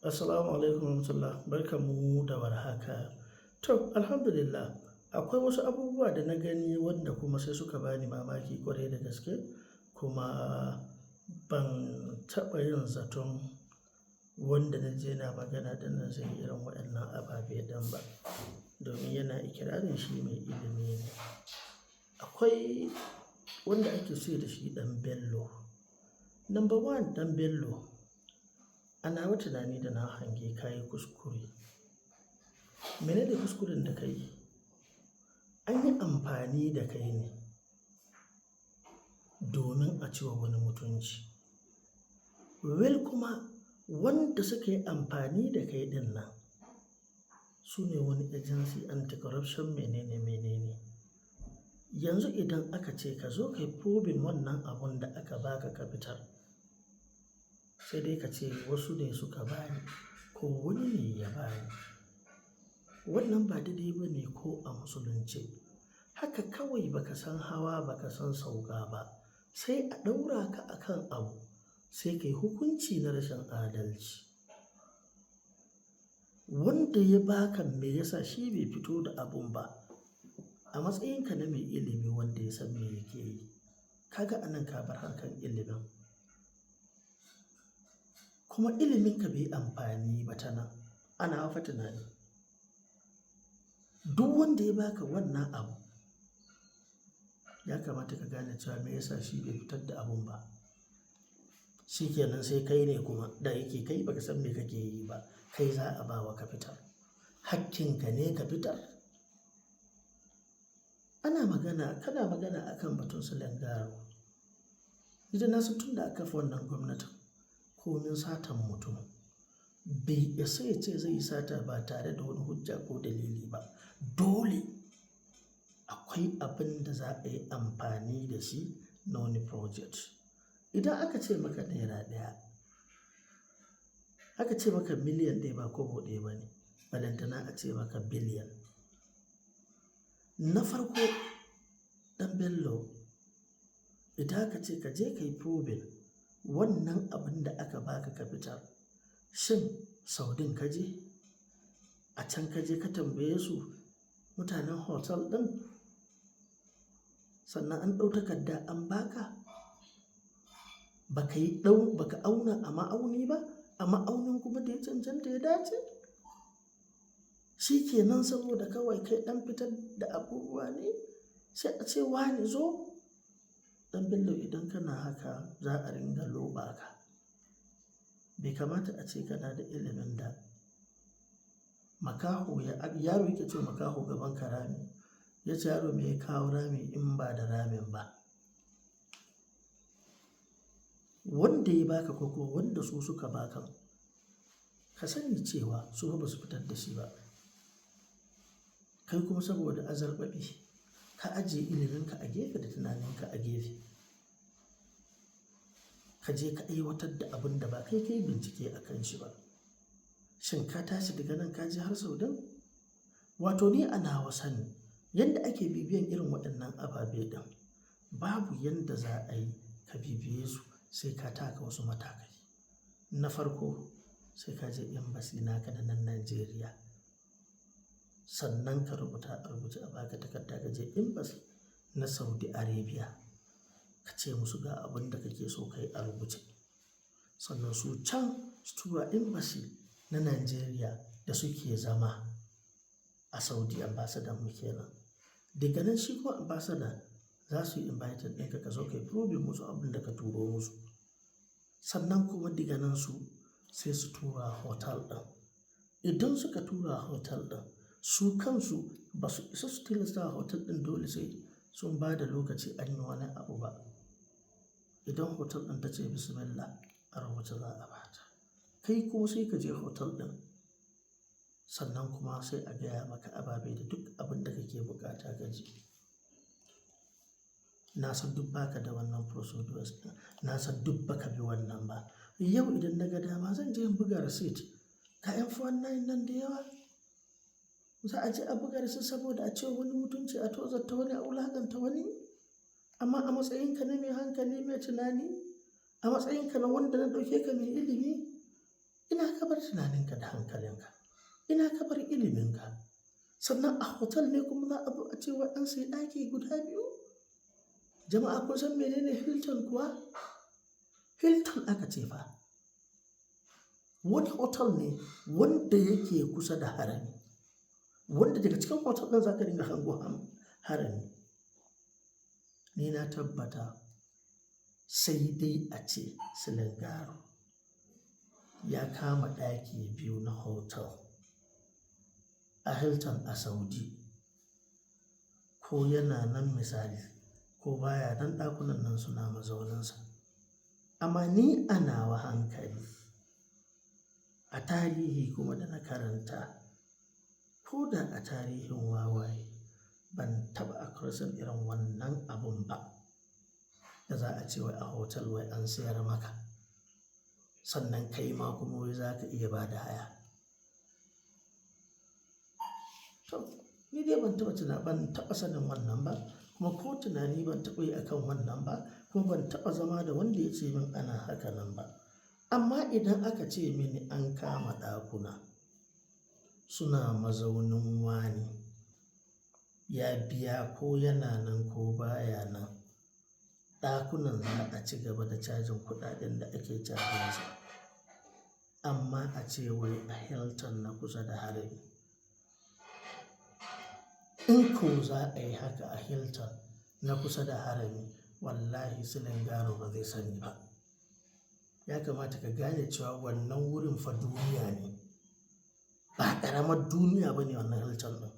Assalamu alaikum warahmatullah. Barkanmu da warhaka. To, alhamdulillah, akwai wasu abubuwa da na gani wanda kuma sai suka bani mamaki ƙwarai da gaske. Kuma ban taɓa yin zaton wanda na je na magana ɗinnan zai yi irin waɗannan ababe ɗin ba. Domin yana ikirarin shi mai ilimi ne. Akwai wanda ake ce da shi Ɗan Bello. Number one, Ɗan Bello, a nawa tunani da na hange, ka yi kuskure. Mene ne kuskuren da ka yi? An yi amfani da kai ne domin a ci wa wani mutunci. Well, kuma wanda suka yi amfani da kai ɗin nan su ne wani agency, anti-corruption, mene ne mene ne. Yanzu idan aka ce ka zo ka yi proving wannan abun da aka baka ka fitar, sai dai ka ce wasu ne suka bani ko wani ne ya bani. Wannan ba daidai ba ne ko a musulunce. Haka kawai ba ka san hawa ba ka san sauka ba, sai a ɗaura ka a kan abu, sai ka yi hukunci na rashin adalci. Wanda ya baka, me yasa shi bai fito da abun ba? A matsayinka na mai ilimi wanda ya san me yake yi, ka ga a nan ka bar harkar ilimin. Kuma iliminka bai yi amfani ba ta nan. A nawa fa tunani. Duk wanda ya baka wannan abu, ya kamata ka gane cewa me yasa shi bai fitar da abun ba. Shi kenan, sai kai ne kuma da yake kai ba ka san me kake yi ba, kai za a ba wa ka fitar. Hakkin ka ne ka fitar. Ana magana, kana magana akan batun Sulen Garo. Ni dai na san tun da aka kafa wannan gwamnatin, komin satan mutum bai isa ya ce zai yi sata ba tare da wani hujja ko dalili ba. Dole akwai abin da za a yi amfani da shi na wani project. Idan aka ce maka naira ɗaya, aka ce maka miliyan 1 ba kobo ɗaya ba ne, balantana a ce maka biliyan. Na farko, Ɗan Bello, idan aka ce ka je ka yi proving wannan abin da aka baka ka fitar, shin Saudin ka je? A can ka je ka tambaye su mutanen hotel ɗin? Sannan an ɗau takarda an baka? Ba ka yi ɗau, ba ka auna a ma'auni ba, a ma'aunin kuma da ya cancanta ya dace? Shi ke nan, saboda kawai kai ɗan fitar da abubuwa ne, sai a ce wane zo? Ɗan Bello, idan kana haka, za a ringa loɓa ka. Bai kamata a ce kana da ilimin da makaho ya, yaro yake ce makaho gaban ka rami. Ya ce, "Yaro, me ya kawo rami in ba da ramin ba?" Wanda ya baka ko kuma wanda su suka baka, ka sani cewa su fa ba su fitar da shi ba. Kai kuma saboda azarɓaɓi ka ajiye iliminka a gefe da tunaninka a gefe. Ka je ka aiwatar da abun da ba kai ka yi bincike a kan shi ba. Shin ka tashi daga nan ka je har Saudin? Wato ni a nawa sani, yanda ake bibiyan irin waɗannan ababe ɗin, babu yanda za a yi ka bibiye su sai ka taka wasu matakai. Na farko, sai ka je embassy naka na nan Najeriya. Sannan ka rubuta a rubuce, a baka takarda, ka je embassy na Saudi Arabia. Ka ce musu ga abun da kake so ka yi a rubuce. Sannan su can su tura embassy na Najeriya da suke zama a Saudi, ambassador mu kenan. Daga nan shi kuma ambassador za su yi inviting ɗinka ka zo ka yi proving musu abin da ka turo musu. Sannan kuma daga nan su sai su tura hotel ɗin. Idan suka tura hotel ɗin, su kansu ba su isa su tilasta wa hotel ɗin dole sai sun ba da lokaci an yi wani abu ba. Idan hotel ɗin ta ce bismillah, a rubuce za a ba ta. Kai kuma sai ka je hotel ɗin. Sannan kuma sai a gaya maka ababe da duk abin da kake bukata ka je. Na san duk baka da wannan procedures ɗin. Na san duk baka bi wannan ba. Yau idan na ga dama, zan je in buga receipt. Ga ƴan 419 nan da yawa. Za a je a buga receipt saboda a ce wani mutunci, a tozarta wani, a wulaƙanta wani. Amma a matsayinka na mai hankali, mai tunani, a matsayinka na wanda na ɗauke ka mai ilimi, Ina ka bar tunaninka da hankalinka? Ina ka bar iliminka? Sannan a hotel ne kuma za a zo a ce wai an sayi ɗaki guda biyu? Jama'a, kun san menene Hilton kuwa? Hilton aka ce fa. Wani hotel ne wanda yake kusa da Harami. Wanda daga cikin hotel ɗin za ka dinga hango Harami. Ni na tabbata sai dai a ce Silangaro ya kama ɗaki biyu na hotel a Hilton a Saudi, ko yana nan misali ko baya nan, ɗakunan nan suna mazauninsa. Amma ni a nawa hankali, a tarihi kuma da na karanta, ko da a tarihin wawaye, ban taɓa across irin wannan abun ba da za a ce wai a hotel wai an sayar maka. Sannan kai ma kuma wai za ka iya ba da haya. To, ni dai ban taɓa sanin wannan ba, kuma ko tunani ban taɓa yi akan wannan ba, kuma ban taɓa zama da wanda ya ce min ana haka nan ba. Amma idan aka ce mini an kama ɗakuna suna mazaunin wane, ya biya ko yana nan ko baya nan, ɗakunan za a ci gaba da cajin kuɗaɗen da ake cajinsa. Amma a ce wai a Hilton na kusa da Harami. In ko za a yi haka a Hilton na kusa da Harami, wallahi Silangaro ba zai sani ba. Ya kamata ka gane cewa wannan wurin fa duniya ne. Ba ƙaramar duniya ba ne wannan Hilton ɗin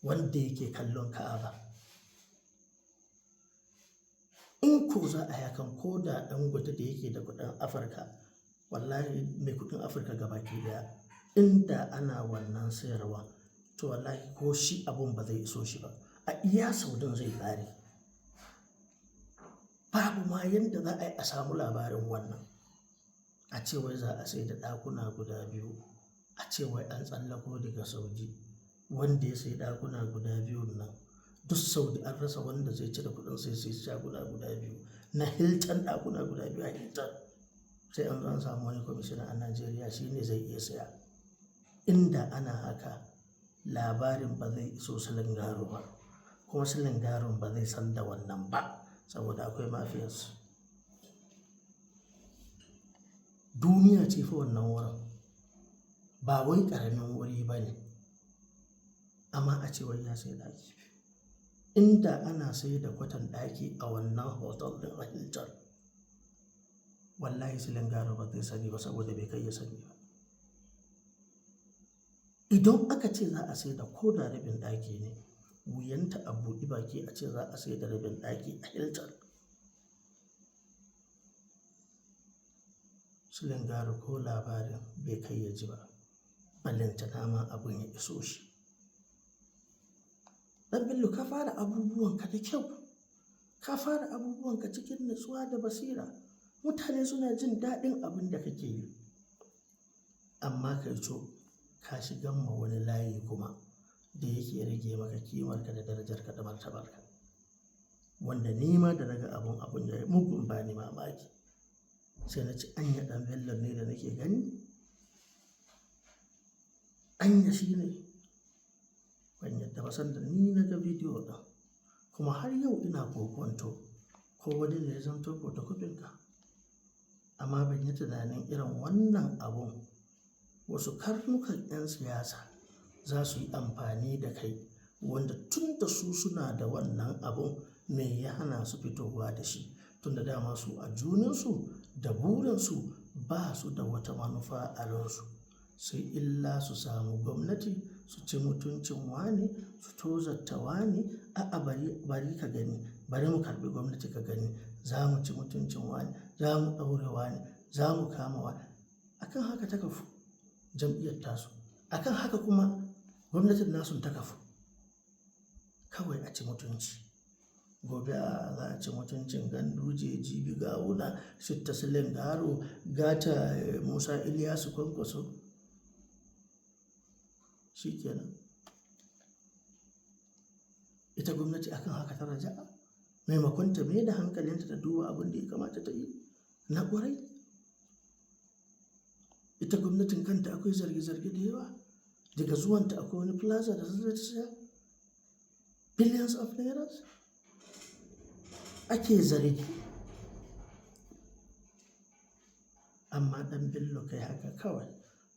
wanda yake kallon Ka'aba. In ko za a yi hakan, ko da Dangote da yake da kuɗin Afirka, wallahi mai kuɗin Afirka gaba ki ɗaya, inda ana wannan sayarwa, to wallahi ko shi abun ba zai iso shi ba. A iya Saudin zai ƙare. Babu ma yanda za a yi a samu labarin wannan. A ce wai za a sayar da ɗakuna guda biyu, a ce wai an tsallako daga Saudi. Wanda ya sayi ɗakuna guda biyun nan, duk Saudi an rasa wanda zai cire kuɗin sai sai shaguna guda biyu na Hilton, ɗakuna guda biyu a Hilton. Sai an zo an samu wani kwamishina a Najeriya shi ne zai iya saya. Inda ana haka, labarin ba zai iso Silangaro ba. Kuma Silangaron ba zai san da wannan ba saboda akwai mafiyas. Duniya ce fa wannan wurin. Ba wai ƙaramin wuri ba ne. Amma a ce wai ya sayi ɗaki biyu. Inda ana sayar da kwatan ɗaki a wannan hotel ɗin a Hilton, wallahi Silangaro ba zai sani ba saboda bai kai ya sani ba. Idan aka ce za a sayar da ko da rabin ɗaki ne, wuyanta a buɗe baki a ce za a sayar da rabin ɗaki a Hilton. Silangaro ko labarin bai kai ya ji ba. Ballantana ma abun ya iso shi. Ɗan Bello, ka fara abubuwanka da kyau. Ka fara abubuwanka cikin natsuwa da basira. Mutane suna jin daɗin abin da kake yi. Amma kai co, ka shigan ma wani layi kuma da yake rage maka kimarka da darajarka da martabarka. Wanda ni ma da naga abun, abun ya yi mugun bani mamaki. Sai na ce anya Ɗan Bello ne da nake gani? Anya shi ne? Ban yadda ba sanda ni naga bidiyo ɗin. Kuma har yau ina kokonto ko wani ne ya zamto photocopy-nka. Amma ban yi tunanin irin wannan abun wasu karnukan 'yan siyasa za su yi amfani da kai, wanda tun da su suna da wannan abun, me ya hana su fitowa da shi. Tun da dama su a junansu da burinsu ba su da wata manufa a ransu. Sai illa su samu gwamnati su ci mutuncin wane, su tozarta wane. A'a, bari, bari ka gani, bari mu karɓi gwamnati ka gani. Za mu ci mutuncin wane, za mu ɗaure wane, za mu kama wane. Akan haka ta kafu jam'iyyar tasu. Akan haka kuma gwamnatin nasu ta kafu. Kawai a ci mutunci. Gobe a za a ci mutuncin Ganduje, jibi Gawuna, Sitta Silangaro, gata Musa Iliyasu Kwankwaso. Shi kenan. Ita gwamnati akan haka ta raja'a. Maimakon ta mai da hankalinta ta duba abin da ya kamata ta yi na ƙwarai. Ita Ita gwamnatin kanta akwai zarge-zarge da yawa. Daga zuwanta akwai wani plaza da ta saya, billions of nairas ake zargi. Amma Ɗan Bello, kai haka kawai,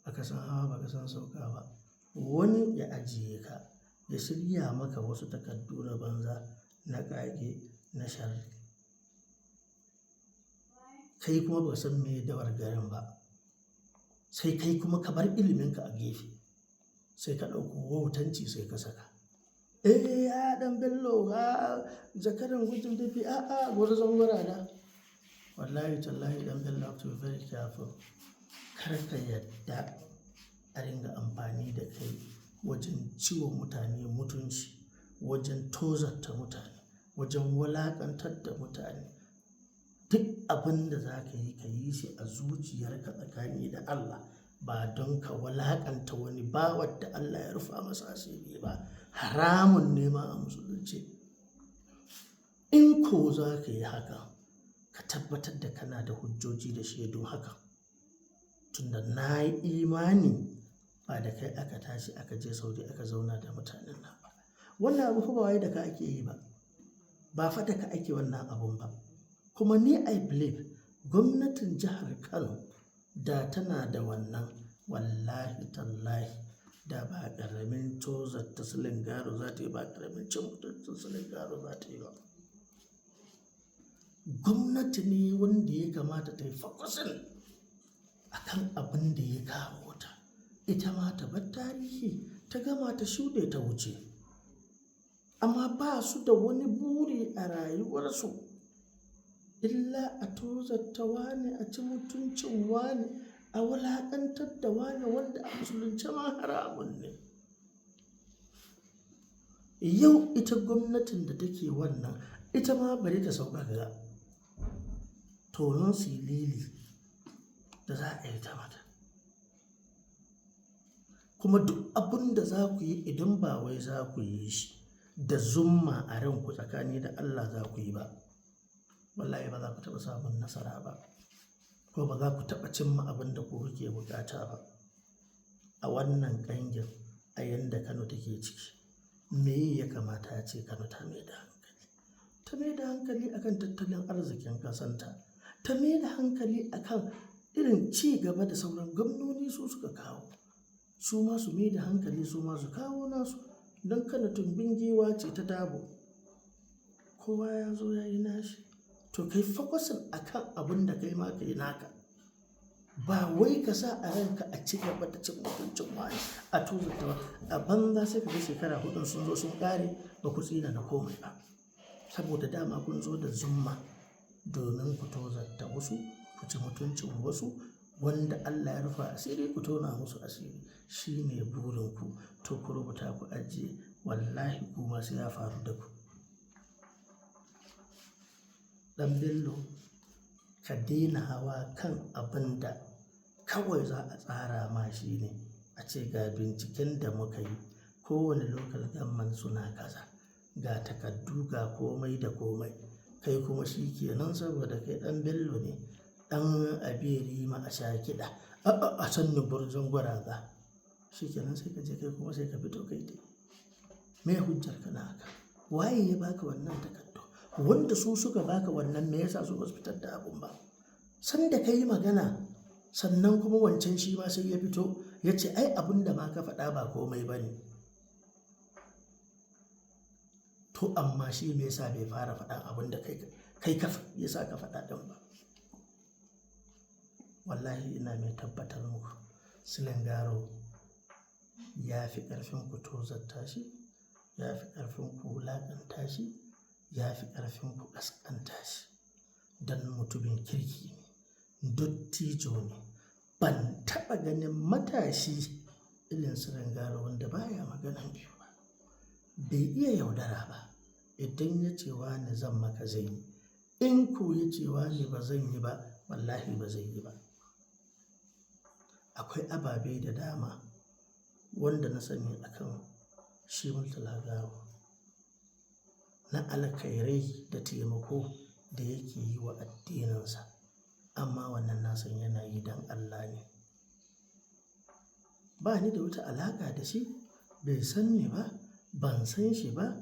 baka san hawa baka san sauka ba. Wani ya ajiye ka, ya shirya maka wasu takardu na banza, na ƙage, na sharri. Kai kuma baka san me dawar garin ba. Sai kai kuma ka bar iliminka a gefe. Sai ka ɗauko wautanci sai ka saka. Eh, ya Ɗan Bello, a zakaran gwajin dafi, a'a, gwarzon gwarada. Wallahi tallahi, Ɗan Bello, have to be very careful. Kar ka yadda a ringa amfani da kai wajen ciwa mutane mutunci, wajen tozarta mutane, wajen wulaƙantar da mutane. Duk abin da za ka yi, ka yi shi a zuciyarka tsakani da Allah, ba don ka wulaƙanta wani ba wadda Allah ya rufa masa asiri ba. Haramun ne ma a Musulunci. In ko za ka yi haka, ka tabbatar da kana da hujjoji da shaidu haka. Tunda na yi imani ba da kai aka tashi aka je Saudi aka zauna da mutanen nan ba. Wannan abu fa ba wai da ka ake yi ba. Ba fa da ka ake wannan abun ba. Kuma ni I believe gwamnatin jihar Kano da tana da wannan, wallahi tallahi da ba ƙaramin tozarta Sulin Garo za ta yi ba, ƙaramin cin mutuncin Sulin Garo za ta yi ba. Gwamnati ne wanda ya kamata ta yi focusing akan abin da ya kawo ta. Ita ma ta bar tarihi, ta gama ta shuɗe ta wuce. Amma ba su da wani buri a rayuwarsu illa a tozarta wane, a ci mutuncin wane, a wulaƙantar da wane, wanda a Musulunce ma haramun ne. Yau ita gwamnatin da take wannan, ita ma bari ta sauka ga tonon silili da za a yi ta mata. Kuma duk abun da za ku yi, idan ba wai za ku yi shi da zumma a ranku tsakani da Allah za ku yi ba, wallahi ba za ku taɓa samun nasara ba, ko ba za ku taɓa cimma abin da ku kuke bukata ba. A wannan ƙangin, a yanda Kano take ciki, me ya kamata a ce Kano ta mai da hankali? Ta mai da hankali akan tattalin arzikin ƙasanta. Ta mai da hankali akan irin ci gaba da sauran gwamnoni su suka kawo. Su ma su mai da hankali, su ma su kawo nasu. Don Kano tumbin giwa ce ta dabo. Kowa ya zo ya yi nashi. To, kai focusing akan abun da kai ma ka yi naka. Ba wai ka sa a ranka a ci gaba da cin mutuncin wani, a tozarta wa. A banza sai ka ga shekara huɗun sun zo sun ƙare, ba ku tsina na komai ba. Saboda dama kun zo da zumma domin ku tozarta wasu, ku ci mutuncin wasu, wanda Allah ya rufa asiri ku tona musu asiri. Shi ne burin ku. To, ku rubuta ku ajiye, wallahi kuma sai ya faru da ku. Ɗan Bello, ka daina hawa kan abun da kawai za a tsara ma shi ne a ce ga binciken da muka yi, kowane local government suna kaza, ga takardu, ga komai da komai. Kai kuma shi ke nan saboda kai Ɗan Bello ne, ɗan abiyarima a sha kiɗa. A'a, a sanni gwarzon gwaraza. Shi ke nan sai ka je kai kuma sai ka fito kai tai. Me hujjar ka na haka? Waye ya baka wannan takardu? Wanda su suka baka wannan, me yasa su basu fitar da abun ba? Sanda ka yi magana, sannan kuma wancan shi ma sai ya fito ya ce ai abun da ma ka faɗa ba komai ba ne. To, amma shi me yasa bai fara faɗan abun da kai ka ya sa ka faɗa ɗin ba? Wallahi ina mai tabbatar muku, Sulin Garo ya fi ƙarfin ku tozarta shi, ya fi ƙarfin ku wulaƙanta shi, ya fi ƙarfin ku ƙasƙanta shi. Don mutumin kirki ne, dottijo ne. Ban taɓa ganin matashi irin Sulin Garo wanda baya maganan biyu ba. Bai iya yaudara ba. Idan ya ce wane zan maka, zai yi. In ko ya ce wane ba zan yi ba, wallahi ba zai yi ba. Akwai ababe da dama wanda na sani akan shi Murtala Garo na alkhairai da taimako da yake yi wa addininsa. Amma wannan na san yana yi don Allah ne. Ba ni da wata alaƙa da shi, bai san ni ba, ban san shi ba.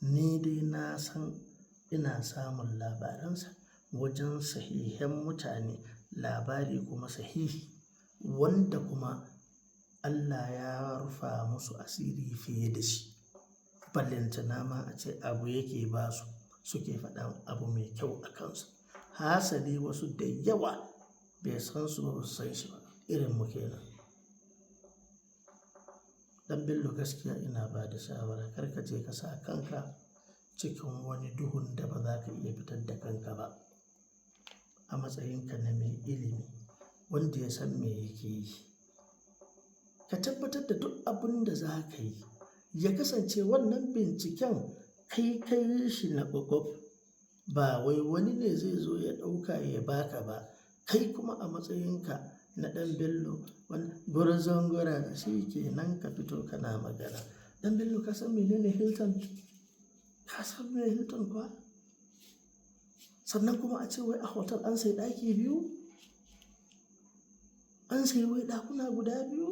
Ni dai na san ina samun labaransa wajen sahihan mutane, labari kuma sahihi wanda kuma Allah ya rufa musu asiri fiye da shi. Ballantana ma ace abu yake ba su, suke faɗan abu mai kyau a kansa. Hasali wasu da yawa bai san su ba, ba su san shi ba. Irin mu kenan. Ɗan Bello, gaskiya ina ba da shawara kar ka je ka sa kanka cikin wani duhun da ba za ka iya fitar da kanka ba. A matsayinka na mai ilimi wanda ya san me yake yi. Ka tabbatar da duk abun da za ka yi ya kasance wannan binciken kai ka yi shi na ƙwaƙwaf. Ba wai wani ne zai zo ya ɗauka ya ba ka ba. Kai kuma a matsayinka na Ɗan Bello wani gwarzon gwaraza shi ke nan ka fito kana magana. Ɗan Bello, ka san menene Hilton? Ka san me Hilton kuwa? Sannan kuma a ce wai a hotel an sayi ɗaki biyu? An sayi wai ɗakuna guda biyu?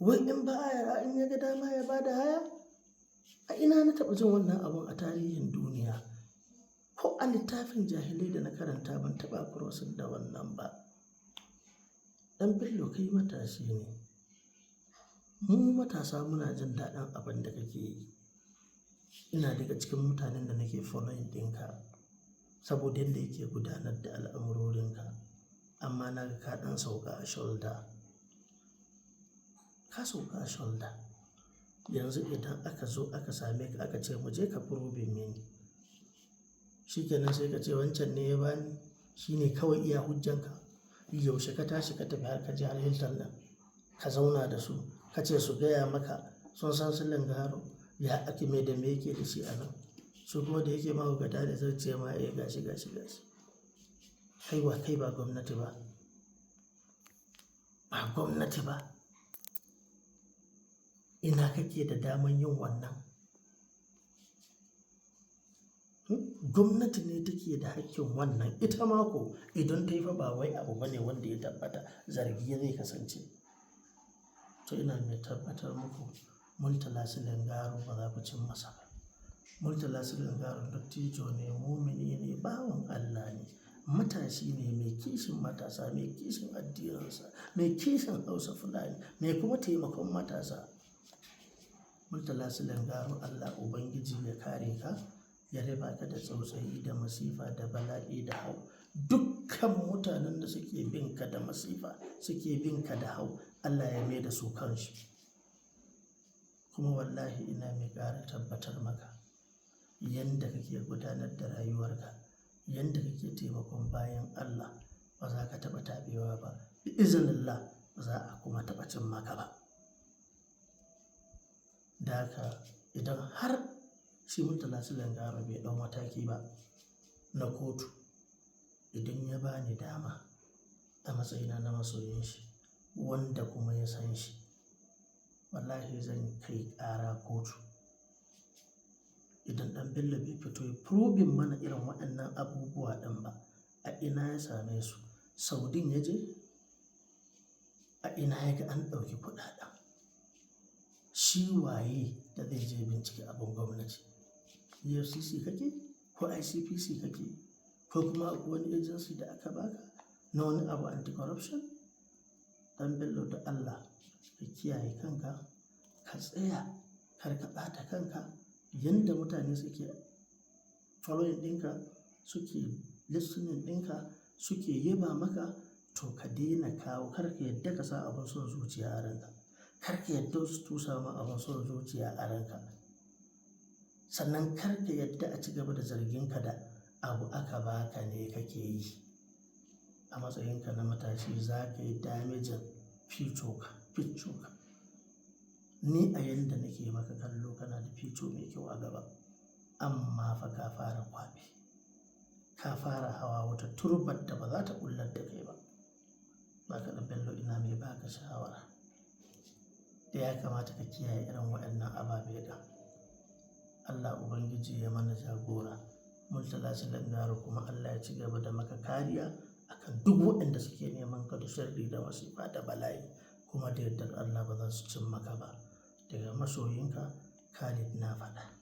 Wai in ba a in ya ga dama ya ba da haya? A ina na taɓa jin wannan abun a tarihin duniya? Ko a littafin jahilai da na karanta ban taɓa crossing da wannan ba. Ɗan Bello, kai matashi ne. Mu matasa muna jin daɗin abin da kake yi. Ina daga cikin mutanen da nake following ɗinka saboda yadda yake gudanar da al'amurorinka. Amma na ga ka ɗan sauka a shoulder. Ka sauka a shoulder. Yanzu idan aka zo aka same ka aka ce mu je ka proving mini. Shi kenan sai ka ce wancan ne ya bani. Shi ne kawai iya hujjanka. Yaushe ka tashi ka tafi har ka je har Hilton nan ka zauna da su, ka ce su gaya maka sun san Sulen Garo, ya ake mai da me yake da shi a nan. Su kuma da yake mahaukata ne zai ce ma eh, gashi gashi gashi. Kai wa kai ba gwamnati ba. Ba gwamnati ba. Ina kake da daman yin wannan? Gwamnati ne take da hakkin wannan. Ita ma ko idan ta yi fa ba wai abu bane wanda ya tabbata, zargi zai kasance. To, ina mai tabbatar muku Murtala Sulen Garo ba za ku cin masa ba. Murtala Sulen Garo dattijo ne, mumini ne, bawan Allah ne, matashi ne mai kishin matasa, mai kishin addininsa, mai kishin Hausa Fulani, mai kuma taimakon matasa. Murtala Sulen Garo, Allah Ubangiji ya kare ka, ya raba ka da tsautsayi da masifa da bala'i da hau. Dukkan mutanen da suke bin ka da masifa, suke bin ka da hau, Allah ya mai da su kansu. Kuma wallahi ina mai ƙara tabbatar maka yanda kake gudanar da rayuwarka, yanda kake taimakon bayin Allah, ba za ka taɓa taɓewa ba. Bi iznillah ba za a kuma taɓa cin maka ba. Da haka idan har shi Murtala Sulen Garo bai ɗau mataki ba na kotu, idan ya ba ni dama a matsayina na masoyin shi wanda kuma ya san shi, wallahi zan kai ƙara kotu. Idan Ɗan Bello bai fito ya proving mana irin waɗannan abubuwa ɗin ba, a ina ya same su? Saudin ya je? A ina ya ga an ɗauki kuɗaɗen? Shi waye da zai je bincike abin gwamnati? EFCC kake ko ICPC kake ko kuma akwai wani agency da aka baka na wani abu anti-corruption? Ɗan Bello, da Allah ka kiyaye kanka, ka tsaya kar ka ɓata kanka. Yanda mutane suke following ɗinka, suke listening ɗinka, suke yaba maka, to ka daina kawo, kar ka yadda ka sa abin son zuciya a ranka. Kar ka yadda su tusa ma abin son zuciya a ranka. Sannan kar ka yadda a ci gaba da zargin ka da abu aka ba ka ne kake yi. A matsayinka na matashi za ka yi damaging future ka, future ka. Ni a yanda nake maka kallo, kana da future mai kyau a gaba. Amma fa ka fara kwaɓe. Ka fara hawa wata turbar da ba za ta ɓullar da kai ba. Baka Ɗan Bello, ina mai ba ka shawara da ya kamata ka kiyaye irin waɗannan ababe ɗin. Allah Ubangiji ya mana jagora. Murtala Sulen Garo kuma Allah ya ci gaba da maka kariya. akan duk waɗanda suke neman ka da sharri da masifa da bala'i, kuma da yardar Allah ba za su cin maka ba. Daga masoyinka Khalid na faɗa.